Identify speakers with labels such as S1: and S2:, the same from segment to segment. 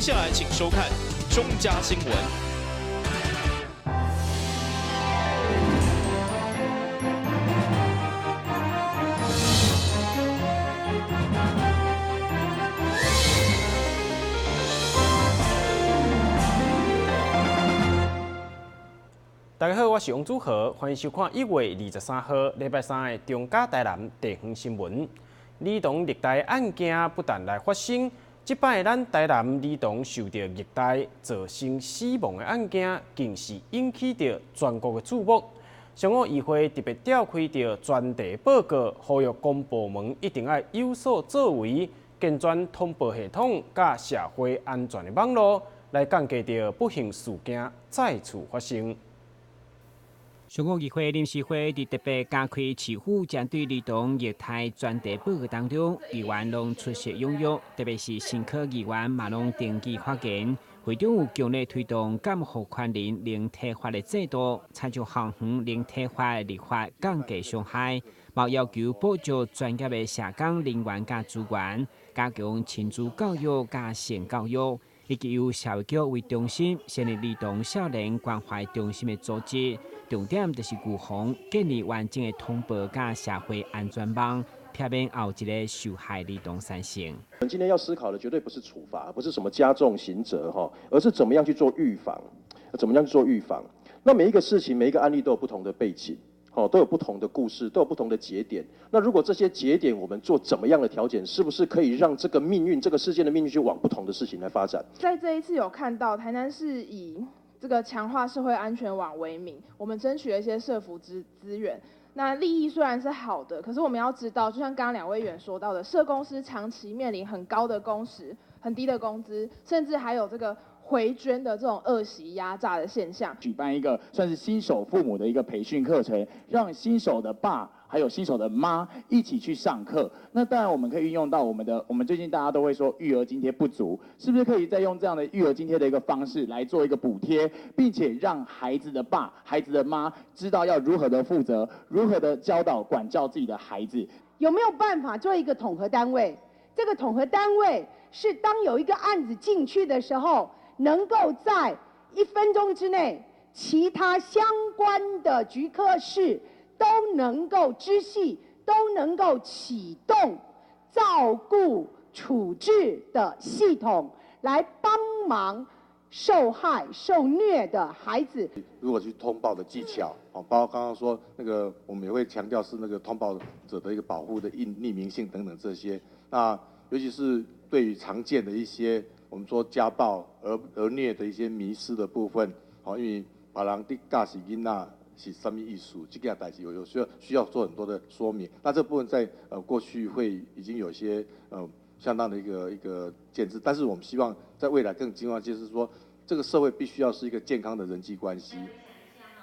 S1: 接下來請收看中嘉新聞。
S2: 大家好，我是王祖豪，歡迎收看1月23號禮拜三的中嘉台南地方新聞。兒童虐待案件不斷來發生，這擺咱台南兒童受著虐待造成死亡的案件，更是引起著全國的注目。上午議會特別召開著專題報告，呼籲公部門一定愛有所作為，健全通報系統佮社會安全的網路，來降低著不幸事件再次發生。
S3: 上午議會臨時會佇特別加開市府針對兒童虐待專題報告當中，議員攏出席踴躍，特別是新科議員嘛攏登記發言。會長有強力推動監護權人零體罰的制度，採取校園零體罰立法降低傷害，嘛要求保障專業的社工人員佮資源，加強親子教育佮性教育，以及由社會局為中心成立兒童少年關懷中心的組織。重點就是預防建立完整的通報佮社會安全網，避免後一个受害兒童產生。
S4: 我們今天要思考的絕對不是處罰，不是什麼加重刑責哈，而是怎麼樣去做預防，怎麼樣去做預防。那每一個事情、每一個案例都有不同的背景，都有不同的故事，都有不同的節點。那如果這些節點我們做怎麼樣的調整，是不是可以讓這個命運、這個事件的命運去往不同的事情來發展？
S5: 在這一次有看到台南市以這個強化社會安全網為名，我們爭取了一些社福資源。那利益雖然是好的，可是我們要知道，就像剛剛兩位議員說到的，社工師長期面臨很高的工時、很低的工資，甚至還有這個回捐的這種惡習壓榨的現象。
S6: 舉辦一個算是新手父母的一個培訓課程，讓新手的爸還有新手的媽一起去上課。那當然我們可以運用到我們的，我們最近大家都會說育兒津貼不足，是不是可以再用這樣的育兒津貼的一個方式來做一個補貼，並且讓孩子的爸、孩子的媽知道要如何的負責，如何的教導管教自己的孩子。
S7: 有沒有辦法做一個統合單位？這個統合單位是當有一個案子進去的時候，能夠在1分鐘之內，其他相關的局科室都能夠知悉，都能夠啟動照顧處置的系統，來幫忙受害受虐的孩子。
S8: 如果去通報的技巧，包括剛剛說那個，我們也會強調是那個通報者的一個保護的匿名性等等這些。那尤其是對於常見的一些我們說家暴兒虐的一些迷思的部分，因為別人佇教示囡仔是啥物意思，這件代誌有需要做很多的說明。那這部分在過去會已經有些相當的一個建制，但是我們希望在未來更進化，就是說這個社會必須要是一個健康的人際關係。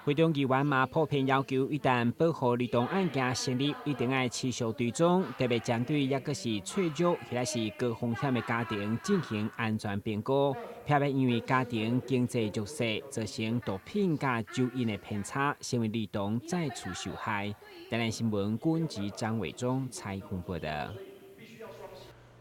S3: 會中議員嘛普遍要求，一旦保護兒童案件成立，一定愛持續追蹤，特別針對抑閣是脆弱或者是高風險的家庭進行安全評估，避免因為家庭經濟弱勢造成毒品佮酒癮的偏差，成為兒童再次受害。台南新聞軍籍張偉忠採訪報道。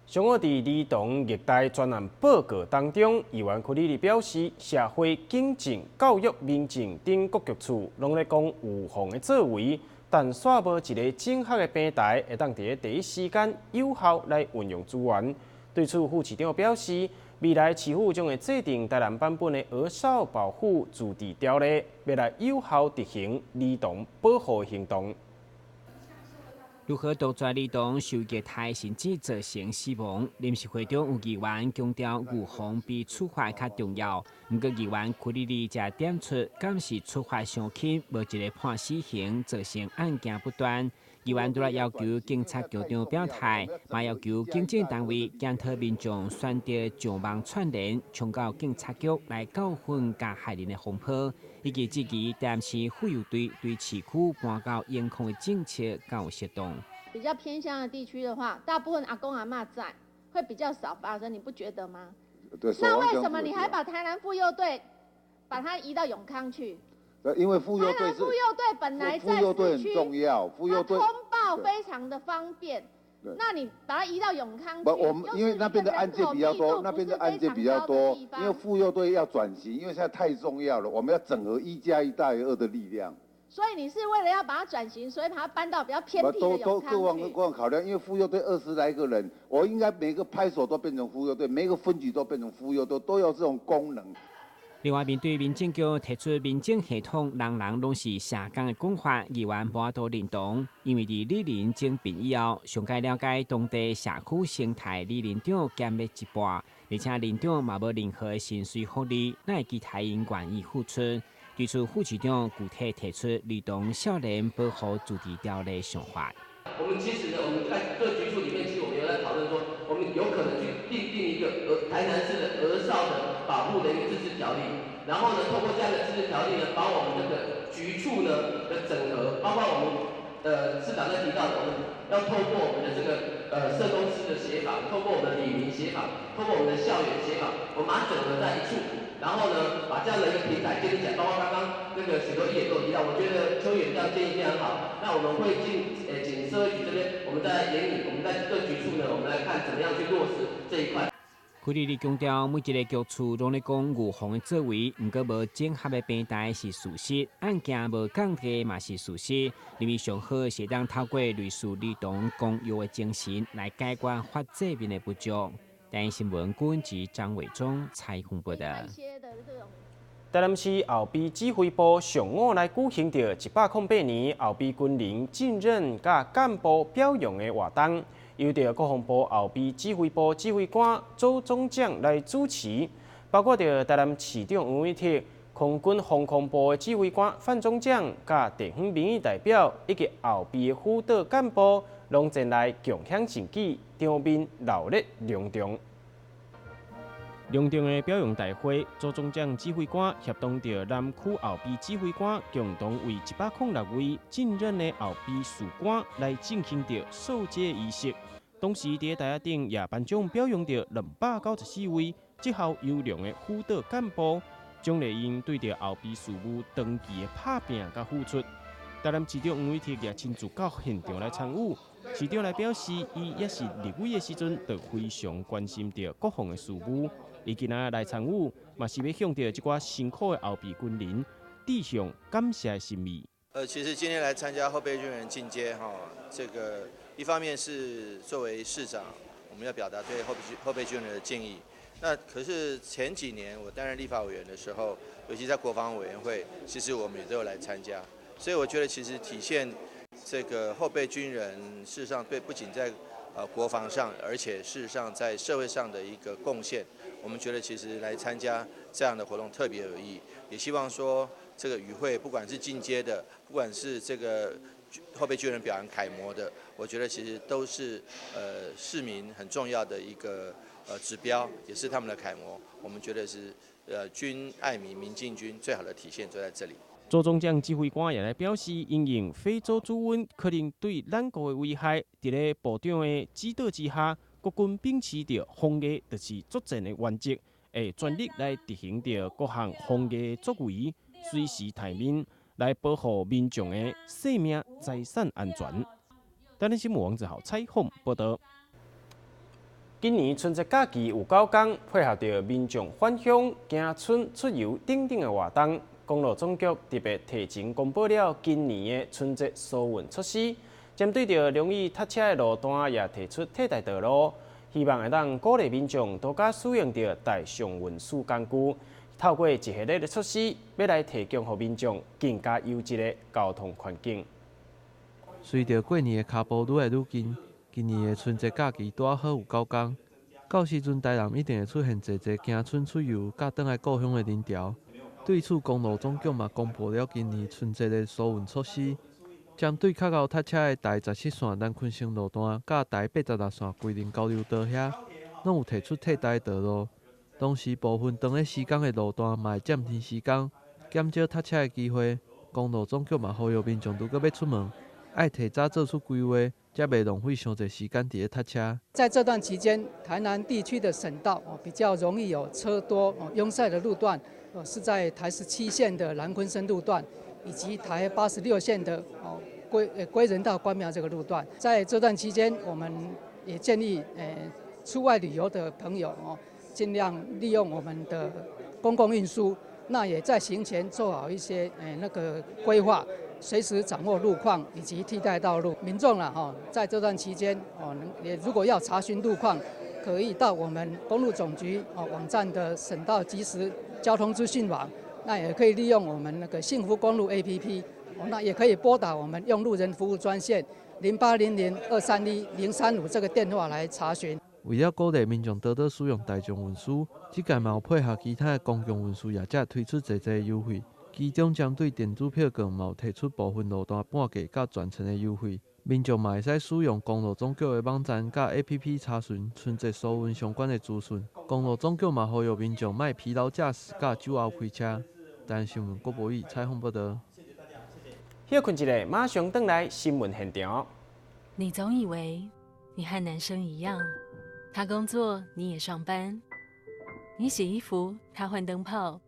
S2: 上午佇兒童虐待專案報告當中，議員柯莉莉表示，社會、警政、教育、民政等各局處攏咧講預防的作為，但煞無一個整合的平台，會當佇咧第一時間有效來運用資源。對此，副市長表示，未來市府將會制定台南版本的兒少保護自治條例，欲來有效執行兒童保護行動。
S3: 如何杜絕兒童受虐待甚至造成死亡？臨時會中有議員強調，預防比處罰較重要。毋過議員柯莉莉則點出，敢是處罰傷輕，無一个判死刑，造成案件不斷。議員除了要求警察局長表態，嘛要求警政單位檢討民眾選擇上網串聯，衝到警察局來教訓加害人的風波，以及質疑台南市婦幼隊對市區搬到永康的政策敢有適當。
S9: 比較偏鄉的地區的話，大部分阿公阿嬤在，會比較少發生，你不覺得嗎？
S8: 對。
S9: 那為什麼你還把台南婦幼隊把它移到永康去？
S8: 因為婦幼隊
S9: 台南婦幼隊本來在
S8: 婦幼隊
S9: 市區，
S8: 很重要，婦幼隊
S9: 通報非常的方便。那你把它移到永康
S10: 不，我們因為那邊的案件比較多，那邊的案件比較多，因為婦幼隊要轉型，因為現在太重要了，我們要整合1加1大於2的力量。
S9: 所以你是為了要把它轉型，所以把它搬到比較偏僻的永康去。
S10: 都各方考量，因為婦幼隊20來個人，我應該每個派出所都變成婦幼隊，每個分局都變成婦幼隊，都有這種功能。
S3: 另外，面對民政局提出民政系統人人攏是社工的講法，議員無法度認同，因為佇里鄰整併以後，上蓋了解當地社區生態，里鄰長減欲一半，而且鄰長嘛無任何薪水福利，哪會期待𪜶願意付出？對此，副市長具體提出兒童少年保護自治條例想法。
S11: 我們其實呢，我們在各局處裡面，其實我們有在討論說，我們有可能去訂定一個台南市的兒少的保護的一個自治條例，然後呢，透過這樣的自治條例呢，把我們這個局處呢的整合，包括我們市長在提到的，我們要透過我們的這個社工師的協訪，透過我們的里民協訪，透過我們的校園協訪，我們把它整合在一處。然後呢，把這樣的一個平台建立起來，包括剛剛那個許多議員都有提到，我覺得邱議員這樣建議非常好。那我們會進警社會局這邊，我們在研擬，我們在各局處呢，我們來看怎麼樣去落實這一塊。
S3: 許立立強調，每一个局處攏咧講預防的作為，毋過無整合的平台是事實，案件無降低嘛是事實。認為上好是當透過類似兒童公約的精神來解決法制面的不足。台新聞軍及張偉忠採訪報道。
S2: 台南市後備指揮部上午來舉行著108年後備軍人晉任佮幹部表揚的活動，由著國防部後備指揮部指揮官周中將來主持，包括著台南市長黃偉哲、空軍防空部的指揮官范中將、佮地方民意代表以及後備的輔導幹部，攏前來共享盛舉，場面熱鬧隆重。隆重的表揚大會，周中將指揮官協同著南區後備指揮官，共同為106位晉任的後備士官來進行著授階儀式。同時，佇台仔頂也頒獎表揚著294位績效優良的輔導幹部，獎勵𪜶對著後備事務長期的拍拚佮付出。台南市長黃偉哲也親自到現場來參與。市長來表示，伊猶是立委的時陣，就非常關心著國防的事務。伊今仔來參與，嘛是欲向著這寡辛苦的後備軍人致上感謝的心意。
S12: 其實今天來參加後備軍人進階，哈，這個一方面是作為市長，我們要表達對後備軍人的敬意。那可是前幾年我擔任立法委員的時候，尤其在國防委員會，其實我們也都有來參加。所以我覺得其實體現這個後備軍人，事實上對不僅在國防上，而且事實上在社會上的一個貢獻，我們覺得其實來參加這樣的活動特別有意義。也希望說這個與會，不管是進階的，不管是這個後備軍人表揚楷模的，我覺得其實都是市民很重要的一個指標，也是他們的楷模。我們覺得是軍愛民，民敬軍最好的體現就在這裡。
S2: 周中將指揮官也來表示，因應非洲豬瘟可能對咱國的危害，佇咧部長的指導之下，國軍秉持著防疫就是作戰的原則，會全力來執行著各項防疫作為，隨時待命來保護民眾的生命財產安全。台南新聞王子豪採訪報道。今年春節假期有九工，配合著民眾返鄉、行春、出遊等等的活動。公路總局特別提前公布了今年的春節疏運措施，針對著容易塞車的路段，也提出替代道路，希望會當鼓勵民眾多加使用著大眾運輸工具。透過一系列的措施，欲來提供予民眾更加優質的交通環境。
S13: 隨著過年的跤步愈來愈近，今年的春節假期拄仔好有九工，到時陣台南一定會出現濟濟行春出遊佮轉來故鄉的人潮。對此，公路總局嘛公布了今年春節的疏運措施，針對較𠢕塞車的台17線南鯤鯓路段佮台86線歸仁交流道遐，攏有提出替代道路。同時，部分長咧施工的路段嘛會暫停施工，減少塞車的機會。公路總局嘛呼籲民眾，如果欲出門，愛提早做出規劃，才袂浪費傷濟時間佇咧塞車。
S14: 在這段期間，台南地區的省道比較容易有車多、擁塞的路段。是在台17線的南鯤鯓路段，以及台86線的歸仁到關廟這個路段。在這段期間，我們也建議出外旅遊的朋友哦，盡量利用我們的公共運輸。那也在行前做好一些那個規劃，隨時掌握路況以及替代道路。民眾啦，吼，在這段期間哦，也如果要查詢路況，可以到我們公路總局哦網站的省道即時交通資訊網，那也可以利用我們那個幸福公路 APP，那也可以撥打我們用路人服務專線0800-231-035這個電話來查詢。
S13: 為了鼓勵民眾多多使用大眾運輸，這屆嘛有配合其他的公共運輸業者推出濟濟優惠，其中針對電子票券嘛有提出部分路段半價佮全程的優惠。民眾嘛會使使用公路總局的網站佮 APP 查詢春節疏運相關的資訊。公路總局嘛呼籲民眾莫疲勞駕駛佮酒後開車。台南新聞郭博宇採訪報導。
S2: 歇睏一下，馬上轉來新聞現場。
S15: 你總以為你和男生一樣，他工作你也上班，你洗衣服他換燈泡，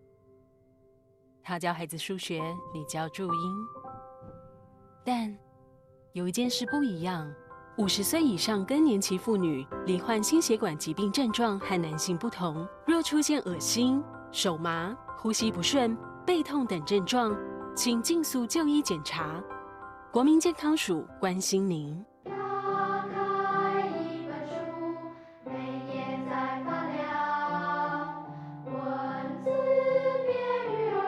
S15: 他教孩子數學你教注音。但有一件事不一樣：50歲以上更年期婦女罹患心血管疾病症狀和男性不同，若出現噁心、手麻、呼吸不順、背痛等症狀，請盡速就醫檢查。國民健康署關心您。
S16: 打開一本書，每頁在發亮，文字變魚兒，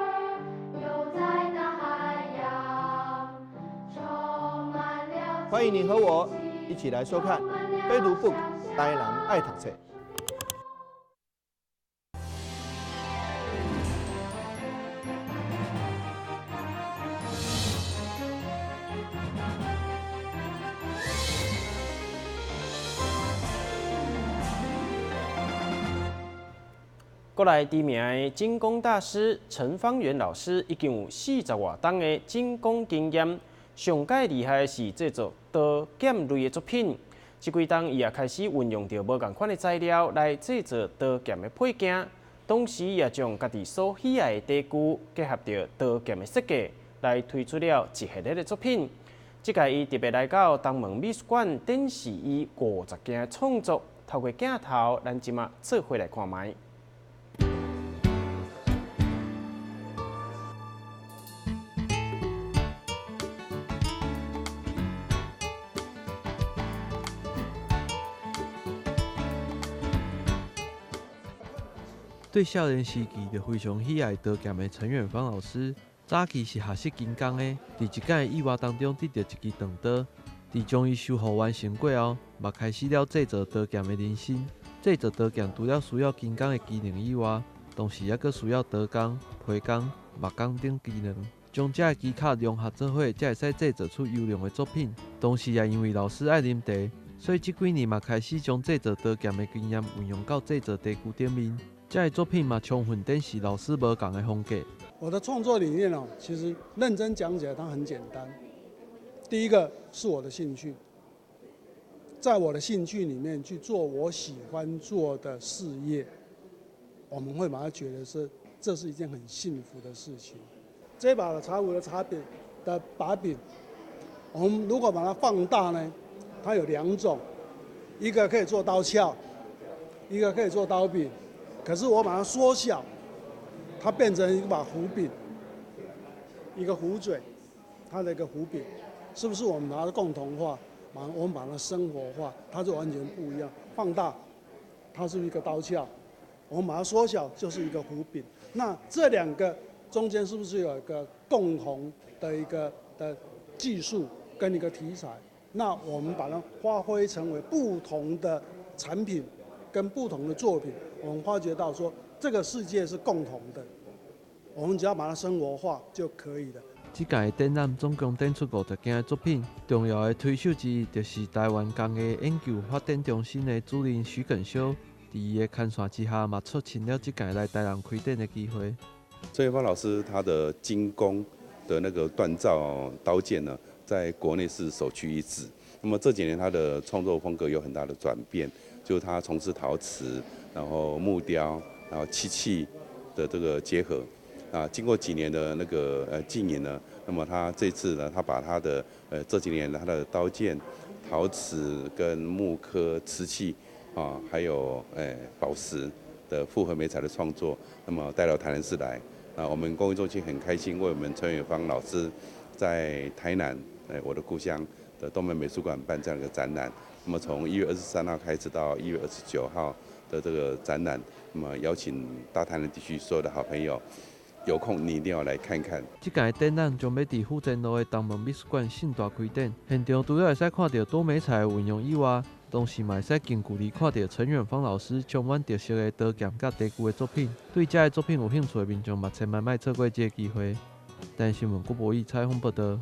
S16: 游在大海洋，充滿了。
S17: 歡迎你和我一起來收看《非讀 book 台南愛讀冊》。
S2: 國內知名的金工大師陳芳元老師已經有40外冬的金工經驗，上蓋厲害的是製作刀劍類的作品。這幾冬伊也開始運用著無仝款的材料來製作刀劍的配件，同時也將家己所喜愛的茶具結合著刀劍的設計，來推出了一系列的作品。這屆伊特別來到東門美術館展示伊50件的創作，透過鏡頭，咱這馬做伙來看覓。
S13: 對少年時期就非常喜愛刀劍的陳遠芳老師，早期是學習金工的，佇一擺意外當中得著一支長刀，佇將伊修復完成過後，嘛開始了製作刀劍的人生。製作刀劍除了需要金工的技能以外，同時猶閣需要刀工、皮工、木工等技能，將這个技巧融合做伙，才會使製作出優良的作品。同時也因為老師愛啉茶，所以這幾年嘛開始將製作刀劍的經驗運用到製作茶具頂面。這个作品嘛，充分展示老師無仝的風格。
S18: 我的創作理念哦，其實認真講起來，它很簡單。第一個是我的興趣，在我的興趣裡面去做我喜歡做的事業，我們會把它覺得是這是一件很幸福的事情。這把的茶壺的茶柄的把柄，我們如果把它放大呢，它有兩種，一個可以做刀鞘，一個可以做刀柄。可是我把它縮小，它變成一把壺柄，一個壺嘴，它的一個壺柄，是不是我們把它共同化，我們把它生活化，它就完全不一樣。放大，它是一個刀鞘；我們把它縮小，就是一個壺柄。那這兩個中間是不是有一個共同的一個的技術跟一個題材？那我們把它發揮成為不同的產品跟不同的作品。我們發覺到說，這個世界是共同的，我們只要把它生活化就可以了。
S13: 這屆的展覽總共展出50件的作品，重要的推手之一就是台灣工藝研究發展中心的主任許耿修，佇伊的牽線之下，嘛促成了這屆來台南開展的機會。
S19: 陳遠芳老師他的精工的那個鍛造刀劍呢，在國內是首屈一指。那麼這幾年他的創作風格有很大的轉變，就是他從事陶瓷，然後木雕，然後漆器的這個結合，啊，經過幾年的那個經營呢，那麼他這次呢，他把他的這幾年他的刀劍、陶瓷跟木刻、瓷器啊，還有寶石的複合媒材的創作，那麼帶到台南市來。那我們工藝中心很開心，為我們陳遠芳老師在台南，我的故鄉的東門美術館辦這樣一個展覽。那麼從1月23號開始到1月29號的這個展覽，那麼邀請大台南地區所有的好朋友，有空你一定要來看看。
S13: 這屆展覽將欲佇府前路的東門美術館盛大開展，現場除了會使看著多媒材的運用以外，同時嘛會使近距離看著陳遠芳老師充滿特色的刀劍佮茶具的作品。對這个作品有興趣的民眾嘛，千萬莫錯過這个機會。台新聞郭博義採訪報導。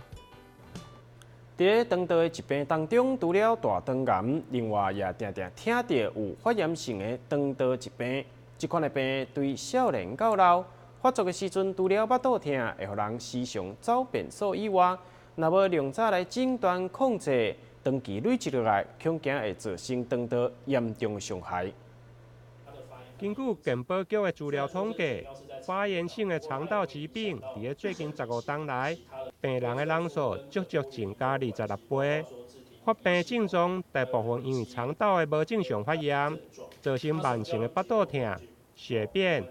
S2: 佇咧腸道的疾病當中，除了大腸癌，另外也定定聽著有發炎性的腸道疾病。這款的病對少年到老發作的時陣，除了腹肚疼，會予人時常走便所以外，若無量早來診斷控制，長期累積落來，恐驚會造成腸道嚴重的傷害。
S20: 根據健保局的資料統計，發炎性的腸道疾病佇咧最近15冬來，病人的人數足足增加26倍。發病症狀大部分因為腸道的無正常發炎，造成慢性的腹肚疼、血便。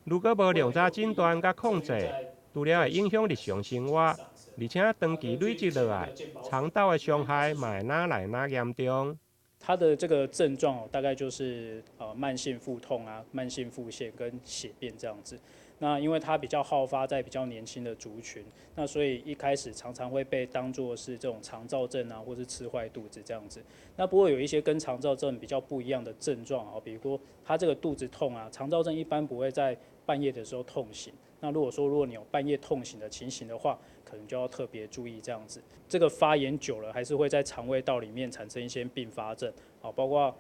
S20: 如果無量早診斷佮控制，除了會影響日常生活，而且長期累積落來，腸道的傷害嘛會愈來愈嚴重。
S21: 他的這個症狀大概就是慢性腹痛啊、慢性腹瀉跟血便這樣子。那因為它比較好發在比較年輕的族群，那所以一開始常常會被當作是這種腸躁症啊，或是吃壞肚子這樣子。那不過有一些跟腸躁症比較不一樣的症狀啊，比如說他這個肚子痛啊，腸躁症一般不會在半夜的時候痛醒。那如果說如果你有半夜痛醒的情形的話，可能就要特別注意這樣子。這個發炎久了，還是會在腸胃道裡面產生一些併發症，啊，包括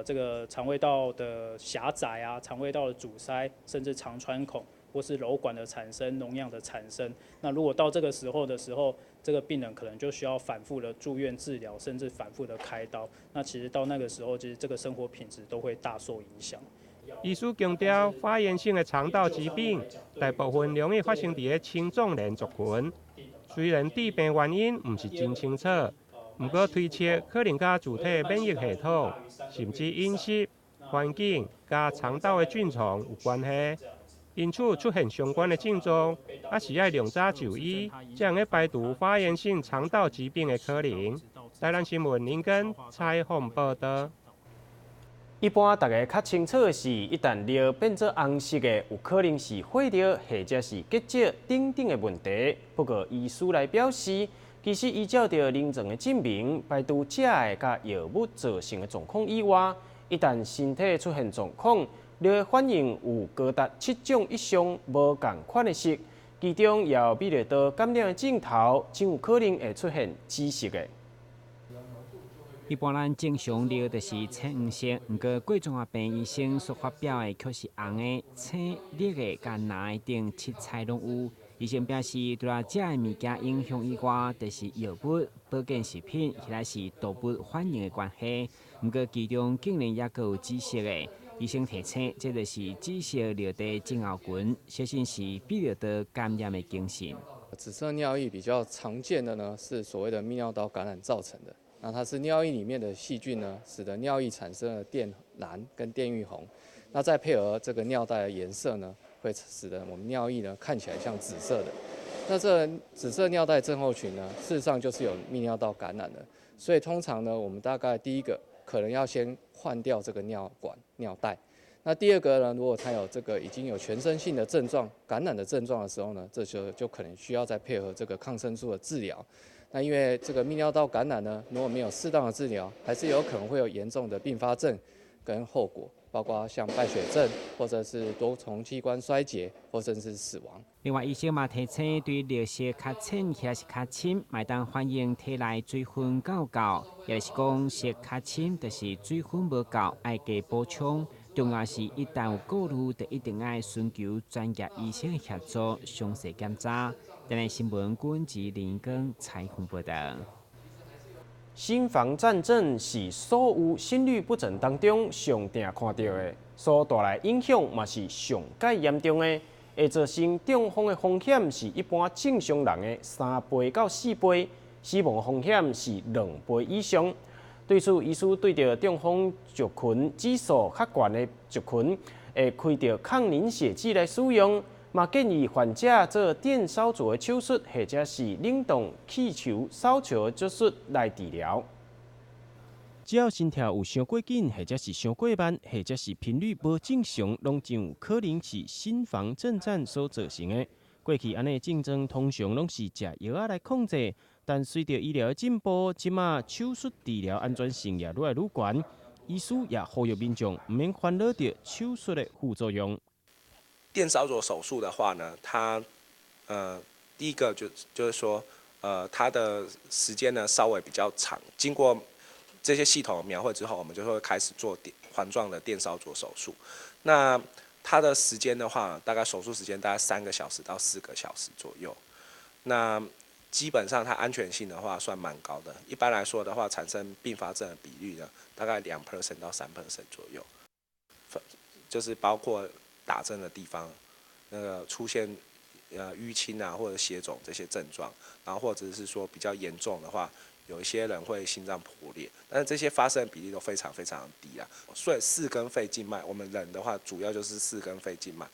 S21: 這個腸胃道的狹窄啊，腸胃道的阻塞，甚至腸穿孔或是瘻管的產生、膿樣的產生。那如果到這個時候的時候，這個病人可能就需要反覆的住院治療，甚至反覆的開刀。那其實到那個時候，其實這個生活品質都會大受影響。
S20: 醫師強調，發炎性的腸道疾病大部分容易發生佇咧青壯年族群。雖然致病原因毋是真清楚，毋過推測可能佮自體免疫系統，甚至飲食、環境佮腸道的菌叢有關係。因此出現相關的症狀，猶是愛量早就醫，才會排除發炎性腸道疾病的可能。台南新聞林根採訪報導。
S2: 一般大家較清楚的是，一旦尿變做紅色的，有可能是血尿或者是結石等等的問題。不過醫師來表示，其實依照著臨床的證明，排除食的佮藥物造成的狀況以外，一旦身體出現狀況，尿的反應有高達七種以上無仝款的色，其中也有泌尿道感染的症頭，真有可能會出現紫色的。
S3: 一般咱正常尿就是淺黃色，毋過過狀病醫生所發表的卻是紅的、青、綠的、佮藍的等七彩攏有。醫生表示，除了食的物件影響以外，就是藥物、保健食品，或者是毒物反應的關係。毋過其中竟然猶閣有紫色的。醫生提醒，這就是紫色尿袋症候群，相信是泌尿道感染的警訊。
S22: 紫色尿液比較常見的呢，是所謂的泌尿道感染造成的。那它是尿液裡面的細菌呢，使得尿液產生了靛藍跟靛玉紅。那再配合這個尿袋的顏色呢，會使得我們尿液呢看起來像紫色的。那這紫色尿袋症候群呢，事實上就是有泌尿道感染的。所以通常呢，我們大概第一個可能要先換掉這個尿管、尿袋。那第二個呢，如果他有這個已經有全身性的症狀、感染的症狀的時候呢，這時候就可能需要再配合這個抗生素的治療。那因為這個泌尿道感染呢，如果沒有適當的治療，還是有可能會有嚴重的併發症跟後果，包括像敗血症，或者是多重器官衰竭，或甚至死亡。
S3: 另外，醫生嘛提醒，對尿色較淺抑是較深，嘛會當反映體內水分夠夠，抑就是講色較深，就是水分無夠，愛加補充。重要是，一旦有顧慮，就一定愛尋求專業醫生協助，詳細檢查。台南新聞郭吉林根採訪報導。
S2: 心房顫症是所有心律不整當中上定看著的，所帶來影響嘛是上蓋嚴重的，會造成中風的風險是一般正常人的3倍到4倍，死亡風險是2倍以上。對此，醫師對著中風族群指數較懸的族群，會開著抗凝血劑來使用，嘛建議患者做電燒灼的手術，或者是冷凍氣球掃球的手術來治療。只要心跳有傷過緊，或者是傷過慢，或者是頻率無正常，攏真有可能是心房震顫所造成的。過去按呢症狀通常攏是食藥仔來控制，但隨著醫療的進步，這馬手術治療安全性也愈來愈懸。醫師也呼籲民眾毋免煩惱著手術的副作用。
S1: 電燒灼手術的話呢，它，第一個就是說，它的時間呢稍微比較長，經過這些系統描繪之後，我們就會開始做電環狀的電燒灼手術。那它的時間的話，大概手術時間大概3個小時到4個小時左右。那基本上它安全性的話算蠻高的。一般來說的話，產生併發症的比率呢，大概2% 到3% 左右。就是包括打針的地方，那個出現淤青啊或者血腫這些症狀，然後或者是說比較嚴重的話，有一些人會心臟破裂，但是這些發生的比例都非常非常低啊。所以四根肺靜脈，我們人的話主要就是四根肺靜脈，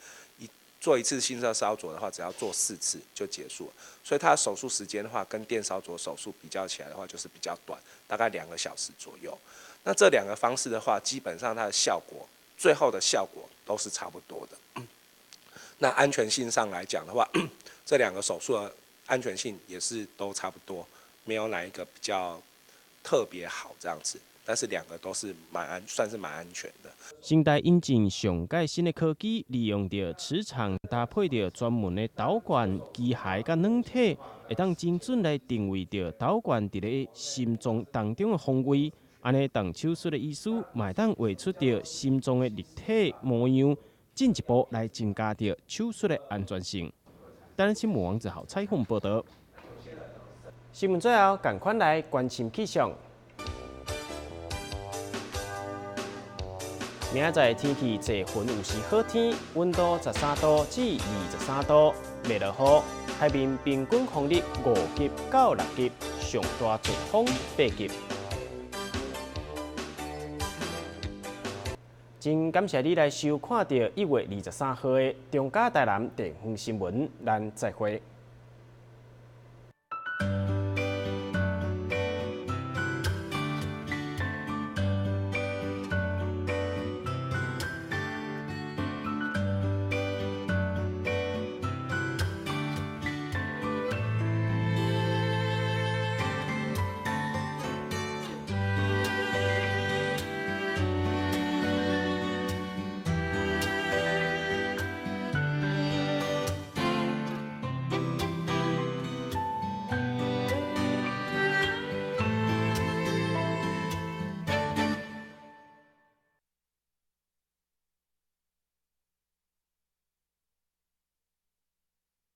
S1: 做一次心臟燒灼的話，只要做4次就結束了。所以它手術時間的話，跟電燒灼手術比較起來的話，就是比較短，大概2個小時左右。那這兩個方式的話，基本上它的效果，最後的效果都是差不多的。那安全性上來講的話，這兩個手術的安全性也是都差不多。沒有哪一個比較特別好這樣子，但是兩個都是算是蠻安全的。
S2: 現代引進上蓋新的科技，利用著磁場搭配著專門的導管、機械佮軟體，會當精準來定位著導管佇咧心臟當中的方位。按呢動手術的醫師嘛會當畫出著心臟的立體模樣，進一步來增加著手術的安全性。台南新聞王子豪採訪報導。新聞最後，仝款來關心氣象。明仔載天氣濟雲有時好天，溫度13度至23度，袂落雨。海面平均風力5級到6級，上大陣風8級。真感謝你來收看著1月23號的中嘉台南地方新聞，咱再會。